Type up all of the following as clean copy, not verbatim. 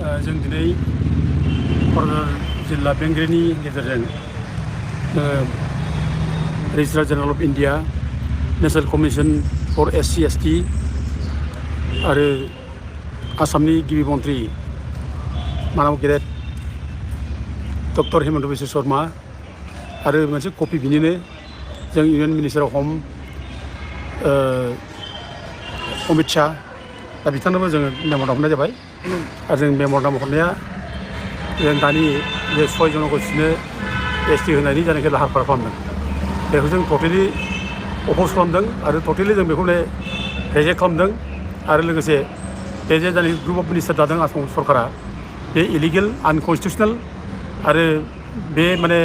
जों दिनै क'क्राझार जिल्ला बेंगिरिनि गेजेरजों registrar general of India, national commission for SC/ST आरो आसामनि गिबि मन्त्रि मानव गेदेर डक्टर हिमन्त बिश्व शर्मा आरो मोनसे कपि बिनिनो जों इउनियन मिनिस्टार अफ हम अमित शाह दा बिथांनोबो जोङो मेम'रेन्डाम हरनाय जाबाय आरो जों मेम'रेन्डाम हरनाया जों दानि बे 6 जन'गोष्ठीनो ST होनायनि जायनाखि लाहार फाहार खालामदों बेखौ जों टटेलि अप'ज खालामदों आरो टटेलि जों बेखौनो रिजेक्ट खालामदों आरो लोगोसे बे जे जायनाखि ग्रुप अफ मिनिस्टार दादों आसाम सरकारा बे इलिगेल आनकनस्टिटिउसनेल आरो बे माने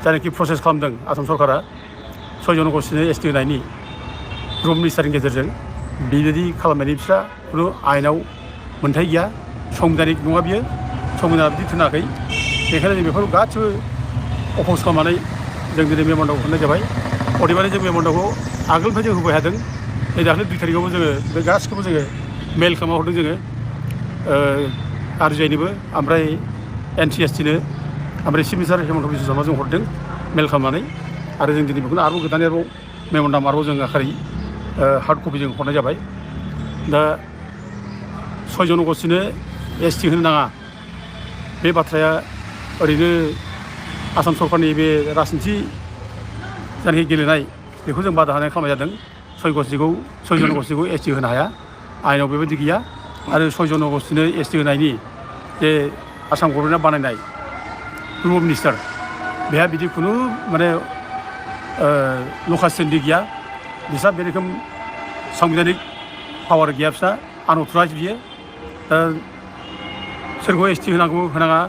जायनाखि प्रसेस खालामदों आसाम सरकारा 6 जन'गोष्ठीनो ST होनायनि ग्रुप मिनिस्टारनि गेजेरजों बेबायदि खालामनायनि बिस्रा खुनु आयेनाव मोन्थाय गैया, संबिधानिक नङा बियो, संबिधाना बिदि थिनाखै। बेखायनो जों बेफोरखौ गासिबो अप'ज खालामनानै जों दिनै मेम'रेन्डाम हरनाय जाबाय। अदेबानि जों मेम'रेन्डामखौ आगोलनिफ्राय जों होबाय थादों। नै दाख्लै 2 थारिखआवबो जोङो बे गासिखौबो जोङो मेल खालामना हरदों जोङो RGIनोबो ओमफ्राय NCSTनो ओमफ्राय चिफ मिनिस्टार हिमन्त बिश्व शर्मा जों हरदों मेल खालामनानै आरो जों दिनै बेखौनो आरोबाव गोदानै मेम'रेन्डाम आरोबाव जों आखारि हार्ड कपि जों हरनाय जाबाय। दा 6 जन'गोष्ठीनो ST होनो नाङा बे बाथ्राया ओरैनो आसाम सरकारनि बे राजनिथि जायनाखि गेलेनाय बेखौ जों बादा होनाय खालामनाय जादों। 6 जन'गोष्ठीखौ ST होनो हाया, आयेनाव बेबायदि गैया आरो 6 जन'गोष्ठीनो ST होनायनि जे आसाम गभर्नमेन्टआ बानायनाय ग्रुप अफ मिनिस्टार बेहा बिदि खुनु माने लकास्टेन्डि गैया, बिसा बे रोखोम संबिधानिक पावार गैया, बिसा आनअथराइज बियो। दा सोरखौ ST होनांगौ होनाङा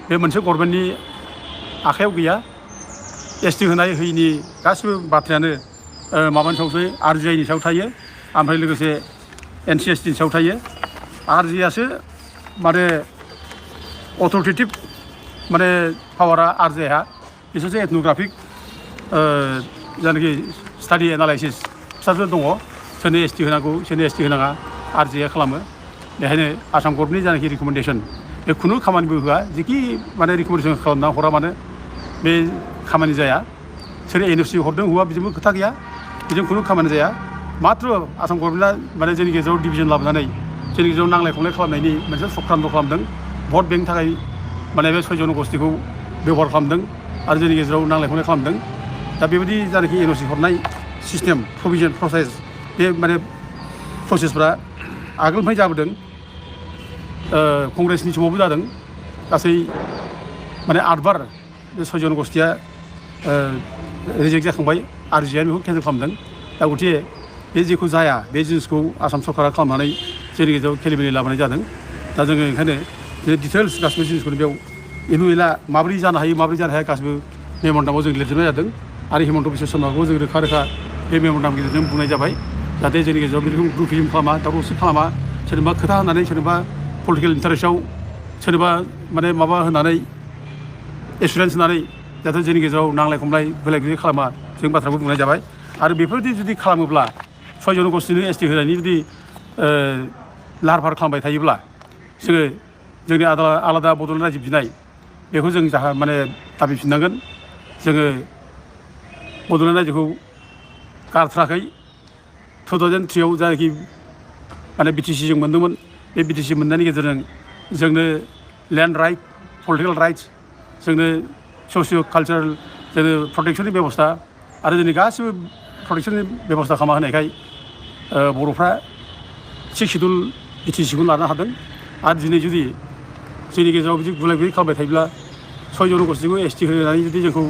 बे मोनसे गभर्नमेन्टनि आखायाव गैया। ST होनाय होयिनि गासिबो बाथ्रायानो माबानि सायावसो RGIनि सायाव थायो ओमफ्राय लोगोसे NCSTनि सायाव थायो। RGIआसो माने अथ'रिटेटिभ माने पावारा RGIहा बिसोरसो एथन'ग्राफिक जायनाखि स्टाडि एनालाइसिस बिसोरसो दङ, सोरनो ST होनांगौ सोरनो ST होनाङा RGIआ खालामो। बेखायनो आसाम गभर्नमेन्टनि जायनाखि रिकमेन्डेसन बे खुनु खामानिबो होआ, जेखि माने रिकमेन्डेसन खालामना हरा मानो बे खामानि जाया। सोर NOC हरदों हौवा बेजोंबो खोथा गैया, बेजों खुनु खामानि जाया। माथ्र आसाम गभर्नमेन्टआ माने जोंनि गेजेराव डिभिजन लाबोनानै जोंनि गेजेराव नांलाय खमलाय खालामनायनि मोनसे चक्रान्त खालामदों। भट बेंकनि थाखाय माने बे 6 जन'गोष्ठीखौ बेबहार खालामदों आरो जोंनि गेजेराव नांलाय खमलाय खालामदों। दा बेबायदि जायनाखि NOC हरनाय सिस्टेम प्रभिजन प्रसेस बे माने प्रसेसफ्रा आगोलनिफ्राय जाबोदों, कंग्रेसनि समावबो जादों। गासै माने 8 बार बे 6 जन'गोष्ठीया रिजेक्ट जाखांबाय, RGIआ बेखौ केन्सेल खालामदों। दा गथिखे बे जेखौ जाया बे जिनिसखौ आसाम सरकारा खालामनानै जोंनि गेजेराव खेलिमेलि लाबोनाय जादों। दा जोङो ओंखायनो बे डिटेल्स गासिबो जिनिसखौनो बेयाव एलु एला माबोरै जानो हायो माबोरै जानो हाया गासिबो मेम'रेन्डामाव जों लिरजोबनाय जादों आरो हिमन्त बिश्व शर्माखौ जों रोखा रोखा बे मेम'रेन्डामनि गेजेरजों बुंनाय जाबाय जाहाथे जोंनि गेजेराव बे रोखोम ग्रुपिजम खालामा, दावराव-दावसि खालामा, सोरनोबा खोथा होनानै सोरनोबा पलिटिकेल इन्टारेस्टआव सोरनोबा माने माबा होनानै एसुरेन्स होनानै जाहाथे जोंनि गेजेराव नांलाय खमलाय बेलेग बेलेग खालामा जों बाथ्राखौ बुंनाय जाबाय। आरो बेफोरबायदि जुदि खालामोब्ला 6 जन'गोष्ठीनो ST होनायनि जुदि लाहार फाहार खालामबाय थायोब्ला जोङो जोंनि आलादा बड'लेण्ड रायजो बिनाय बेखौ जों माने दाबिफिननांगोन। जोङो बड'लेण्ड रायजोखौ गारथाराखै। 2003आव जायनाखि माने BTC जों मोन्दोंमोन, बे BTC मोननायनि गेजेरजों जोंनो लेन्ड राइट, पलिटिकेल राइट्स, जोंनो ससिय' कालचारेल जोंनो प्रटेक्सननि बेबस्था आरो जोंनि गासिबो प्रटेक्सननि बेबस्था खालामना होनायखाय बर'फ्रा 6 सिडुल BTCखौ लानो हादों। आरो दिनै जुदि जोंनि गेजेराव बिदि गुलाय गुजाय खालामबाय थायोब्ला 6 जन'गोष्ठीखौ ST होनानै जुदि जोंखौ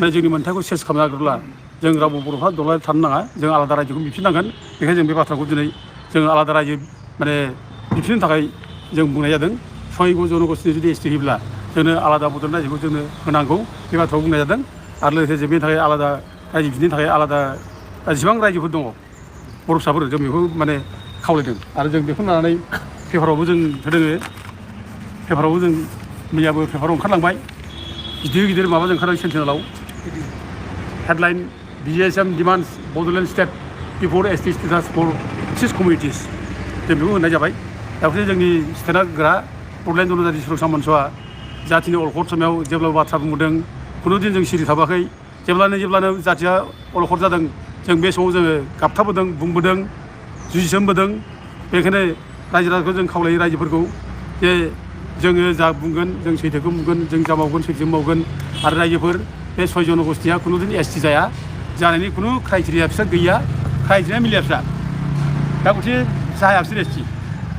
माने जोंनि मोन्थायखौ सेस खालामनो नागिरोब्ला जों रावबो बर'फ्रा दलर थानो नाङा, जों आलादा रायजोखौ बिफिननांगोन। बेखायनो जों बे बाथ्राखौ दिनै जों आलादा रायजो माने बिफिननो थाखाय जों बुंनाय जादों। 6 जन'गोष्ठीनो जुदि ST होयोब्ला जोंनो आलादा बड'लेण्ड रायजोखौ जोंनो होनांगौ बे बाथ्राखौ बुंनाय जादों। आरो लोगोसे जों बेनि थाखाय आलादा रायजो बिनि थाखाय आलादा जेसेबां रायजोफोर दङ बर' फिसाफोर जों बेखौ माने खावलायदों। आरो जों बेखौ लानानै पेपारावबो जों होदों, पेपारावबो जों मैयाबो पेपाराव ओंखारलांबाय, गिदिर गिदिर माबाजों ओंखारदों सेन्टिनेलाव headline BSM demands Bodoland state before ST status for 6 communities जों बेखौ होनाय जाबाय। दाख्लै जोंनि स्टेटआ गोरा बड'लेण्ड जनजाति सुरक्षा मन्चआ जातिनि अलखद समाव जेब्लाबो बाथ्रा बुंबोदों खुनु दिन जों सिरि थाबाखै जेब्लानो जातिया अलखद जादों जों बे समाव जोङो गाबथाबोदों बुंबोदों जुजिसोमबोदों बेखायनो रायजो राजाखौ जों खावलायो रायजोफोरखौ जे जोङो जा बुंगोन जों सैथोखौ बुंगोन जों जा मावगोन सैथो मावगोन आरो रायजोफोर बे 6 जनगोष्ठिया खुनु दिन एसटि जाया जानायनि खुनु क्राइटेरिया बिसोर गैया क्राइटेरिया मिलिया बिसोर दा गथे जाया बिसोर एसटि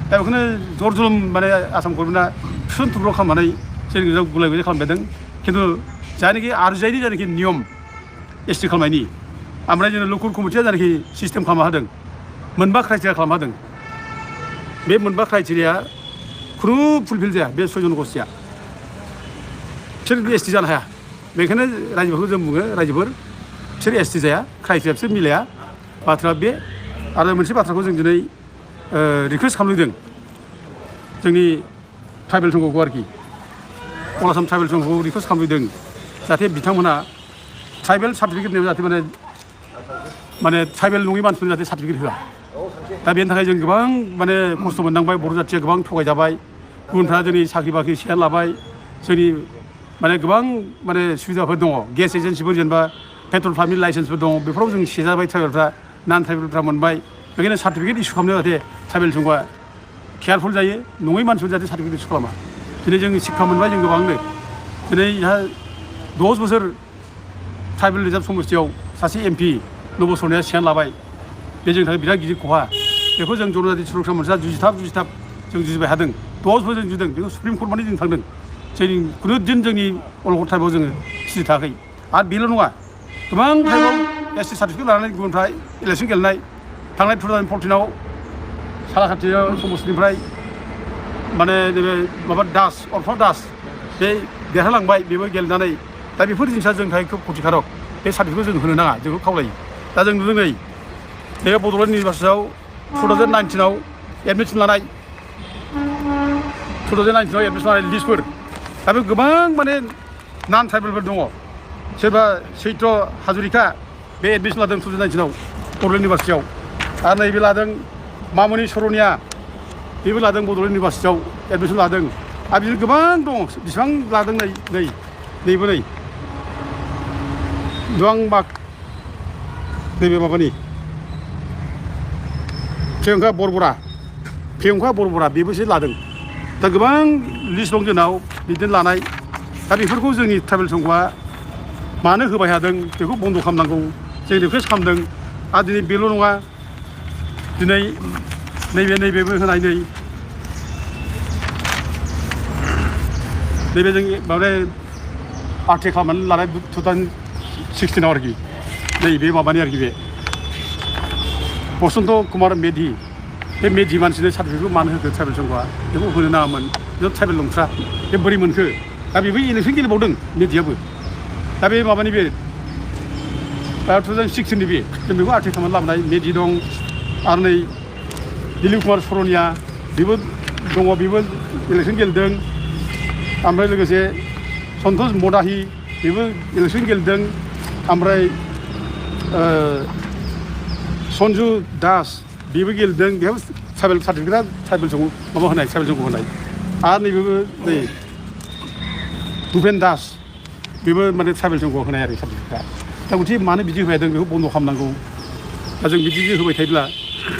दा बेखौनो जर जुलुम माने आसाम गभर्नमेन्टआ थुसन थुब्र खालामनानै जोंनि गेजेराव गुलाय गुजाय खालामबायदों खिन्थु जायनाखि आरजायनि जायनाखि नियम एसटि खालामनायनि ओमफ्राय जोंनो लकेल कमिटिया जायनाखि सिस्टेम खालामना होदों मोनबा क्राइटेरिया खालामना होदों बे मोनबा क्राइटेरिया खुनु फुलफिल जाया बे 6 जनगोष्ठिया बिसोर एसटि जानो हाया बेखायनो रायजोफोरखौ जों बुङो रायजोफोर बिसोर एसटि जाया क्राइटेरिया बिसोर मिलाया बाथ्रा बे आरो मोनसे बाथ्राखौ जों दिनै रिकुवेस्ट खालामदों जोंनि ट्राइबेल संघखौ आरोखि अल आसाम ट्राइबेल संघखौ रिकुवेस्ट खालामदों जाहाथे बिथांमोना ट्राइबेल सार्टिफिकेट होनायाव जाहाथे माने ट्राइबेल नङि मानसिफोरनो जाहाथे सार्टिफिकेट होआ दा बेनि थाखाय जों गोबां माने खस्थ' मोननांबाय बर' जाथिया गोबां थगायजाबाय गुबुनफ्रा जोंनि साख्रि बाख्रि सेयार लाबाय जोंनि माने गोबां माने सुबिदाफोर दङ गेस एजेन्सिफोर जेनेबा पेट्रल पाम्पनि लाइसेन्सफोर दङ बेफोराव जों सेजाबाय ट्राइबेलफ्रा नन ट्राइबेलफ्रा मोनबाय बेखायनो सार्टिफिकेट इसु खालामनायाव जाहाथे ट्राइबेल संघआ केयारफुल जायो नङै मानसिफोर जाहाथे सार्टिफिकेट इसु खालामा दिनै जों शिक्षा मोनबाय जों गोबांनो दिनै 10 बोसोर ट्राइबेल रिजार्भ समस्तियाव सासे एमपि नबसरनाया सियान लाबाय बे जोंनि थाखाय बिराद गिदिर खहा बेखौ जों जनजाति सुरक्षा मन्चआ जुजिथाब जों जुजिबाय थादों 10 बोसोर जों जुजिदों बेखौ सुप्रिम कर्ट माने जों थांदों जों खुनु दिन जोंनि अलखद टाइमाव जोङो सिरि थायाखै आरो बेल' नङा गोबां टाइमाव एसटि सार्टिफिकेट लानानै गुबुनफ्रा इलेक्सन गेलेनाय थांनाय 2014आव सालाकाटि समस्तिनिफ्राय माने नैबे माबा दास अरफाव दास बे देरहालांबाय बेबो गेलेनानै दा बेफोर जिनिसा जोंनि थाखाय खोब खथिकारक बे सार्टिफिकेटखौ जों होनो नाङा जोंखौ खावलायो दा जों नुदों नै बे बड'लेण्ड इउनिभारसिटियाव 2019आव एडमिसन लानाय 2019आव एडमिसन लानाय लिस्टफोर दा बे गोबां माने नन ट्राइबेलफोर दङ सोरबा चैत्र हाजरिका बे एडमिसन लादों 2019आव बड'लेण्ड इउनिभारसिटियाव आरो नैबे लादों मामुनि सरनिया बेबो लादों बड'लेण्ड इउनिभारसिटियाव एडमिसन लादों आरो बिदिनो गोबां दङ बेसेबां लादों नैबो नै दुवां माग नैबे माबानि प्रियंका बरबरा बेबोसो लादों दा गोबां लिस्ट दं जोंनाव बिदिनो लानाय दा बेफोरखौ जोंनि ट्राइबेल संघआ मानो होबाय थादों बेखौ बन्द' खालामनांगौ जों रिकुवेस्ट खालामदों आरो दिनै बेल' नङा दिनै नैबेबो होनाय नैबे जों माने आर्टिकेल खालामनानै लानाय 2016आव आरोखि नैबे माबानि आरोखि बे बसन्त कुमार मेधि बे मेधि मानसिनो सार्टिफिकेटखौ मानो होखो ट्राइबेल संघआ बेखौ होनो नाङामोन बे ट्राइबेल नंथ्रा बे बोरै मोनखो दा बेबो इलेक्सन गेलेबावदों मेधियाबो दा बे माबानि बे 2016नि बे जों बेखौ आर्टिकेल खालामनानै लाबोनाय मेधि दं आरो नै दिलीप कुमार सरनिया बेबो दङ बेबो इलेक्सन गेलेदों ओमफ्राय लोगोसे सन्तोष मदाहि बेबो इलेक्सन गेलेदों ओमफ्राय सन्जु दास बेबो गेलेदों बेहाबो ट्राइबेल सार्टिफिकेटआ ट्राइबेल संघ माबा होनाय ट्राइबेल संघ होनाय आरो नैबेबो नै भुपेन दास बेबो माने ट्राइबेल संघ होनाय आरो सार्टिफिकेटआ दा गथे मानो बिदि होबाय थादों बेखौ बन्द' खालामनांगौ दा जों बिदि होबाय थायोब्ला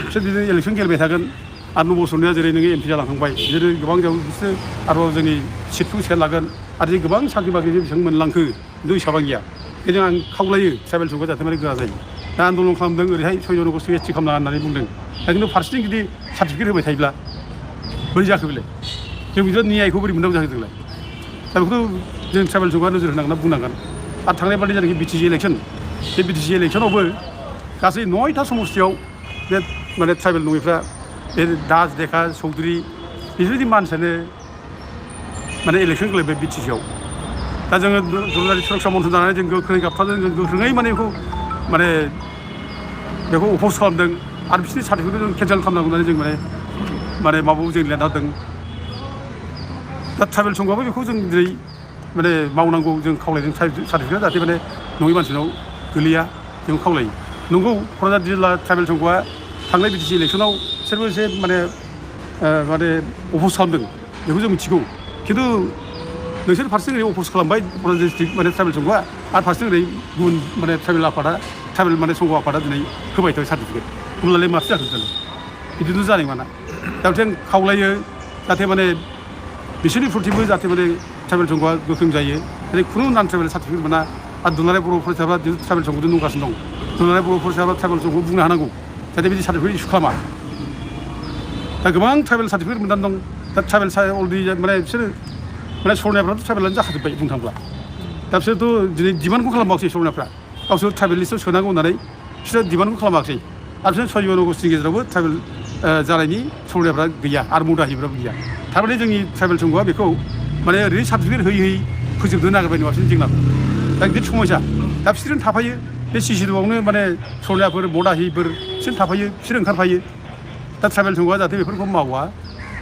बिसोर बिदिनो इलेक्सन गेलेबाय थागोन आरो नबसरनाया जेरै नोङो एमपि जालांखांबाय बिसोरो गोबां बिसोर आरोबाव जोंनि सिटखौ सेयार लागोन आरो जों गोबां साख्रि बाख्रि बेसेबां मोनलांखो खिन्थु हिसाबा गैया बेजों आं खावलायो ट्राइबेल संघआ जाहाथे माने गोरा जायो दा आन्दलन खालामदों ओरैहाय 6 जनगोष्ठि एसटि खालामनाङा होननानै बुंदों दा खिन्थु फारसेथिं जुदि सार्टिफिकेट होबाय थायोब्ला बोरै जाखो बेलाय जों बिदिनो न्यायखौ बोरै मोननांगौ जाखो जोंलाय दा बेखौ जों ट्राइबेल संघआ नोजोर होनांगोन होनना बुंनांगोन आरो थांनाय बादि जानाखि बिटिसि इलेक्सन बे बिटिसि इलेक्सनावबो गासै 9था समस्तियाव बे माने ट्राइबेल नङिफ्रा बे दास देखा चौधुरि बेफोरबायदि मानसियानो माने इलेक्सन गेलेबाय बिटिसिआव दा जोङो जनजाति सुरक्षा मन्थ्रि जानानै जों गोख्रोङै गाबथादों जों गोख्रोङै माने बेखौ अपज खालामदों आरो बिसोरनि सार्टिफिकेटखौ जों केन्सेल खालामनांगौ होननानै जों माने माबायाव जों लिरना होदों दा ट्राइबेल संघआबो बेखौ जों दिनै माने मावनांगौ जों खावलायदों सार्टिफिकेटआ जाहाथे माने नङि मानसिनाव गोलैया जों खावलायो नंगौ क'क्राझार जिल्ला ट्राइबेल संघआ थांनाय बिटिसि इलेक्सनाव बिसोरबो एसे माने माने अफस खालामदों बेखौ जों मिथिगौ खिन्थु नोंसोर फारसेथिं ओरै अफस खालामबाय क'क्राझार डिस्ट्रिक्ट माने ट्राइबेल संघआ आरो फारसेथिं ओरै गुबुन माने ट्राइबेल आफादा ट्राइबेल माने संघ आफादा दिनै होबाय थायो सार्टिफिकेट होमब्लालाय माथो जाखो जानो बिदिथ' जानाय नङाना दा बिथिं खावलायो जाहाथे माने बिसोरनि प्रटिबो जाहाथे माने ट्राइबेल संघआ गोख्रों जायो जेरै खुनु नान ट्राइबेल सार्टिफिकेट मोना आरो दुलाराय बर' फरायसाफ्रा ट्राइबेल संघजों दंगासिनो दं दुलाराय बर' फरायसाफ्रा ट्राइबेल संघखौ बुंनो हानांगौ जाहाथे बिदि सार्टिफिकेट इस्यु खालामा दा गोबां ट्राइबेल सार्टिफिकेट मोननानै दं दा ट्राइबेल अलरेडि माने बिसोरो माने सरनायाफ्राथ' ट्राइबेलानो जाखाजोब्बाय बुंनो थांब्ला दा बिसोरथ' दिनै डिमान्डखौ खालामाखिसै सरनाफ्रा गावसोर ट्राइबेल लिस्टआव सोनांगौ होननानै बिसोरो डिमान्डखौ खालामाखिसै आरो बिसोर 6 जन'गोष्ठीनि गेजेरावबो ट्राइबेल जानायनि सरनायफ्रा गैया आरो मदाहिफ्राबो गैया थारमाने जोंनि ट्राइबेल संघआ बेखौ माने ओरैनो सार्टिफिकेट होयै फोजोबनो नागिरबाय नङा बिसोरनि जेंनाखौ दा गिदिर समस्या दा बिसोरजों थाफायो बे सिसिडुआवनो माने सरनायाफोर मदाहिफोर बिसोर थाफायो बिसोर ओंखारफायो दा ट्राइबेल संघआ जाहाथे बेफोरखौ मावा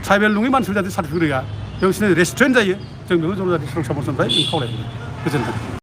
ट्राइबेल नङै मानसिफोर जाहाथे सार्टिफिकेट होआ बेयाव बिसोरनो रेस्ट्रेन्ट जायो जों बेखौ जनजाति सुरक्षा मर्चानिफ्राय जों खावलायहरो गोजोन्थों